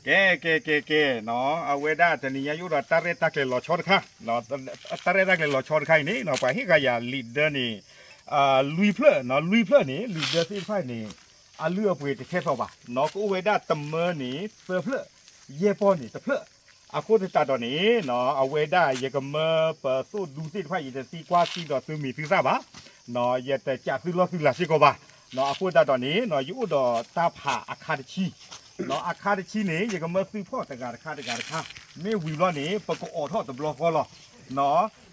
ကဲ ကဲ ကဲ ကဲ နီၤ အဝဲဒၣ်တနံၤညါယအိၣ်ဒီးတၢ်ရဲၣ်တၢ်ကျဲၤလီၤဆီတခါ, တၢ်ရဲၣ်တၢ်ကျဲၤလီၤဆီတခါအံၤန့ၣ်နီၤ ပှၤဟ့ၣ်ဃာ်ယၤလံာ်ဒၢန့ၣ် လွံၢ်ဖျၢၣ်နီၤ လွံၢ်ဖျၢၣ်န့ၣ် လံာ်ဒၢသ့ၣ်တဖၣ်န့ၣ် အလုၢ်အပှ့ၤတထဲသိးဘၣ်နီၤ ကအိၣ်ဝဲဒၣ်တမၢန့ၣ်သၢဖျၢၣ်, ယဲၢ်ပီၢ်န့ၣ်တဖျၢၣ်, အဃိသတးဒီးန့ၣ်နီၤ အဝဲဒၣ်ယကမၢပသိၣ်ဒူသ့ၣ်တဖၣ် ယတသံကွၢ်စံးဒီးသုမံၤသုသၣ်ဘၣ်, ယတကးသုလီၢ်သုလၤစ့ၢ်ကီးဘၣ်, အဃိသတးဒီးန့ၣ်နီၤ ယအိၣ်ဒီးတၢ်ဖးအခါတဆံ အခါတဆံန့ၣ် ယကမၢသုဖီၣ်တဂၤတခါတဂၤတခါ, မ့ၢ်ဝံၤဘျီန့ၣ် ပကအိးထီၣ်တဘျီဃီလီၤ.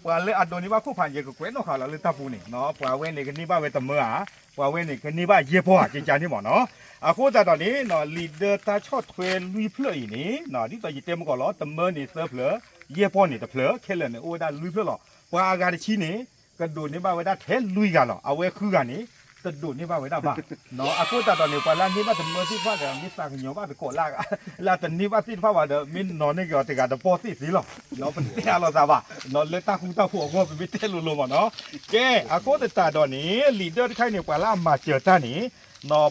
ပှၤလၢအဒိးန့ၢ်ဘၣ်ခိၣ်ဖး ယကကွဲးနီၣ်ဃာ်လီၤလၢတၢ်ပူၤန့ၣ်, ပှၤဝဲန့ၣ်ကန့ၢ်ဘၣ်ဝဲတမၢဧါ, ပှၤဝဲန့ၣ်ကန့ၢ်ဘၣ်ယဲၢ်ပီၢ်ဧါ ကကန့ၣ်မ့ၢ်နီၤ. အဃိသတးဒီးန့ၣ် လံာ်ဒၢတၢ်ဆီၣ်ထွဲလွံၢ်ဖျၢၣ်အံၤန့ၣ် ဒ်သိးယတဲမ့ၢ်ကီးလီၤ တမၢန့ၣ်သၢဖျၢၣ်, ယဲၢ်ပီၢ်န့ၣ်တဖျၢၣ်, ခဲလၢာ်န့ၣ်အိၣ်ဝဲဒၣ်လွံၢ်ဖျၢၣ်လီၤ. ပှၤအဂၤတဆံန့ၣ် ကဒိးန့ၢ်ဘၣ်ဝဲဒၣ်ထဲလွံၢ်ဂၤလီၤ. အဝဲဃုဂၤန့ၣ် တဒိးန့ၢ်ဘၣ်ဝဲဒၣ်ဘၣ်. အဃိသတးဒီးန့ၣ် ပှၤလၢအန့ၢ်ဘၣ်တမၢသ့ၣ်တဖၣ်ဒီး မ့ၢ်သးကညီၤဘၣ်သကိးလၢ လၢအတန့ၢ်ဘၣ်သ့ၣ်တဖၣ်ဘၣ်ဒီး မ့ၢ်နီၤန့ၢ်က့ၤအီၤတဂၤတပီၢ်သ့ၣ်သ့လီၤ. ပတတဲအါလိာ်သးဘၣ်, လၢတၢ်ဃူတၢ်ဖိးအဂီၢ် ပမ့ၢ်တဲလိၤလိၤမ့ၢ်နီၤ. ကဲ အဃိသတးဒီးန့ၣ် လံာ်ဒၢတခါအံၤန့ၣ် ပှၤလၢအမၤစၢၤတၢ်န့ၣ်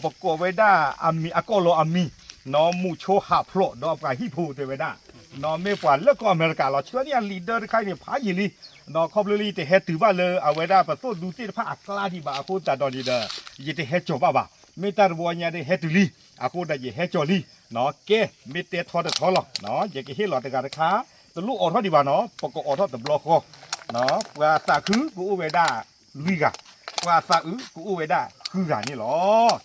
ပကိးဝဲဒၣ်အမံၤ အကိးလီၤအမံၤ မူးဆိဟးဖျိး ဒီးပှၤဟံၣ်ဖိတဲဝဲဒၣ်, မ့ၢ်ပှၤလၢကီၢ်အမဲရကၤလီၤ. ဆှၢန့ၢ်အလံာ်ဒၢတခါအံၤန့ၣ် ဖးယံာ်လံ, ခီဖျိလၢယတဟဲတုၤဘၣ်လၢအဝဲဒၣ်ပသိၣ်ဒူသ့ၣ်တဖၣ်အကျါဒံးဘၣ်အဃိသတးဒီးန့ၣ်ဒီး ယတဟဲကၠီၤဘၣ်ဘၣ်. မ့ၢ်တၢ်တဘီညါဒီးဟဲတုၤလံ, အဃိဒီးယဟဲကၠီၤလံ. ကဲ မ့ၢ်တဲထီတထီလီၤ, ယကဟ့ၣ်လီၤတဂၤတခါ, တလိၣ်အိးထီၣ်ဒံးဘၣ်နီၤ, ပကအိးထီၣ်တဘျီဃီ, ပှၤသးခုကအိၣ်ဝဲဒၣ်လွံၢ်ဂၤ, ပှၤသးအုးကအိၣ်ဝဲဒၣ်ဃုဂၤန့ၣ်လီၤ.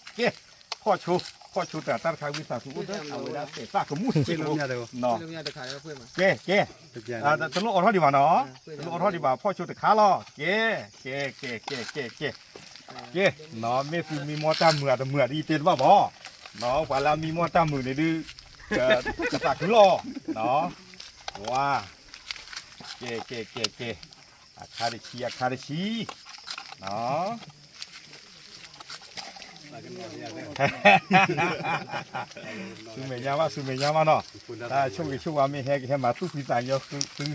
ကဲ ဖီၣ်ဆိ ဖီၣ်ဆိတဂၤတၢ်တခါ ဝံသးစူၤအိၣ်ဒီးအဝဲဒၣ်သဲးသၣ်ကမူၣ်စ့ၢ်ကီး, ကဲ ကဲ တလိၣ်အိးထီၣ်ဒံးဘၣ်နီၤ, တလိၣ်အိးထီၣ်ဒံးဘၣ် ဖီၣ်ဆိတခါလီၤ. ကဲ ကဲ ကဲ ကဲ ကဲ ကဲ ကဲ မ့ၢ်သုမံမီၢ်တၢ်မုာ်အတမုာ်ဒ်ယတဲတဘၣ်ဘၣ်, ပှၤလၢအမံမီၢ်တၢ်မုာ်န့ၣ်ဒုး ကသးခုလီၤ. ဝါ ကဲ ကဲ ကဲ ကဲ အခါတဆံ အခါတဆံ ဆူမဲာ်ညါဘၣ် ဆူမဲာ်ညါဘၣ်နီၤ, တၢ်ဆိၣ်ဂ့ၤဆိၣ်ဝါမ့ၢ်ဟဲကဟဲမၤသူၣ်ဖှံသးညီသု,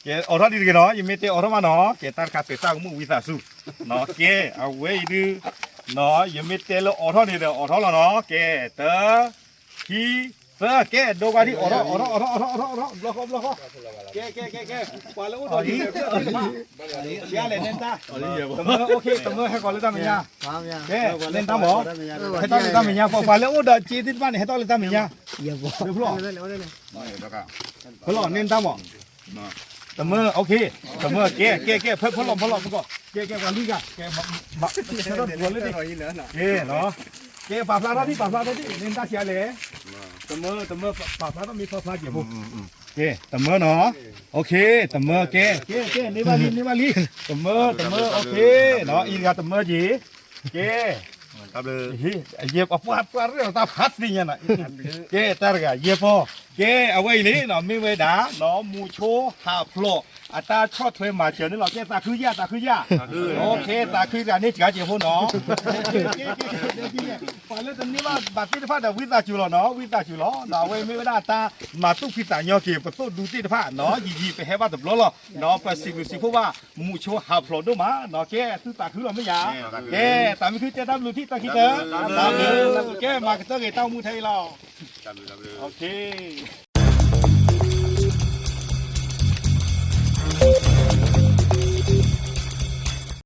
ကဲအိးထီၣ်ဒံးတဂ့ၤနီၤ, ယမ့ၢ်တဲအိးထီၣ်မးနီၤ, ကဲတၢ်တခါသဲးသၣ်ကမူၣ်ဝံသးစူၤ, ကဲ အဝဲအံၤဒုး ယမ့ၢ်တဲလၢအိးထီၣ်န့ၣ်ဒီးအိးထီၣ်လီၤနီၤ, ကဲ တၢ ခံ သၢ ကဲ ဒိဘၣ်ဒံး အိးထီၣ် အိးထီၣ် အိးထီၣ် အိးထီၣ် အိးထီၣ် ဘျီဃီ ဘျီဃီ, ကဲ ကဲ ကဲ ကဲ ပှၤလၢအိၣ်ဒီးလံာ်ဒၢသ့ၣ်တဖၣ်, ယၤလဲၣ် နဲတၢ်, တမၢ တမၢ ဟဲကီးလၢတၢ်မဲာ်ညါ, ကဲ နဲတၢ်မး, ဟဲထီၣ်လၢတၢ်မဲာ်ညါ, ပှၤလၢအိၣ်ဒီးစ့သ့ၣ်တဖၣ်န့ၣ် ဟဲထီၣ်လၢတၢ်မဲာ်ညါ, ဖျိလီၤ နဲတၢ်မး, တမၢ တမၢ ကဲ ကဲ ကဲ ဖဲဖျိလီၤ ဖျိလီၤ ဖျိလီၤ, ကဲ ကဲ ပှၤလွံၢ်ဂၤ, ကဲ ကဲ ပာ်ဖျါထီၣ်ဒံး ပာ်ဖျါထီၣ်ဒံး နဲတၢ်ဆံးလဲၣ်, တမၢ တမၢ ပာ်ဖျါထီၣ်မ့ၢ်ဖျါဖျါကဲးဖိ, ကဲ တမၢနီၤ, တမၢ ကဲ ကဲ ကဲ န့ၢ်ဘၣ်လံ န့ၢ်ဘၣ်လံ, တမၢ တမၢ အံၤတဂၤတမၢက့ၤ, ကဲ ယဲပှၤပှၢ်ပှၢ်ရဲၣ်ဒီးတၢ်ဖးသ့ၣ်ညါနီၤ, ကဲ တၢ်တဂၤ ယဲၢ်ပီၢ်, ကဲ အဝဲအံၤန့ၣ် မ့ၢ်ဝဲဒၣ် မူးဆိဟးဖျိး အတၢ်ဆီၣ်ထွဲမၤစၢၤန့ၣ်လီၤ, ကဲ သးခုယၤ သးခုယၤ, ကဲ သးခုတဂၤန့ၣ် ကးကဲးဖိနီၤ, ပှၤလၢတန့ၢ်ဘၣ်ဘၣ်သ့ၣ်တဖၣ်ဒီး ဝံသးစူၤလီၤနီၤ, ဝံသးစူၤလီၤ, အဝဲမ့ၢ်ဝဲဒၣ်တၢ်မၤသူၣ်ဖှံသးညီက့ၤ ပသိၣ်ဒူသ့ၣ်တဖၣ်နီၤ, ယံာ်ယံာ်ပဟဲဘၣ်တဘျီလီၤ, ပစံးဘျုးစံးဖှိၣ်ဘၣ် မူးဆိဟးဖျိးဒိၣ်မးနီၤ, ကဲ သုသးခုလီၤမ့ၢ်ယၤ, ကဲ သးမံဃုတဲတၢ်ဘျုးထံၣ်တၢ်ခံတၢ်, ကဲ မၤကတၢၢ်ဂ့ၤတၢ်အိၣ်မူထဲအံၤလီၤ, က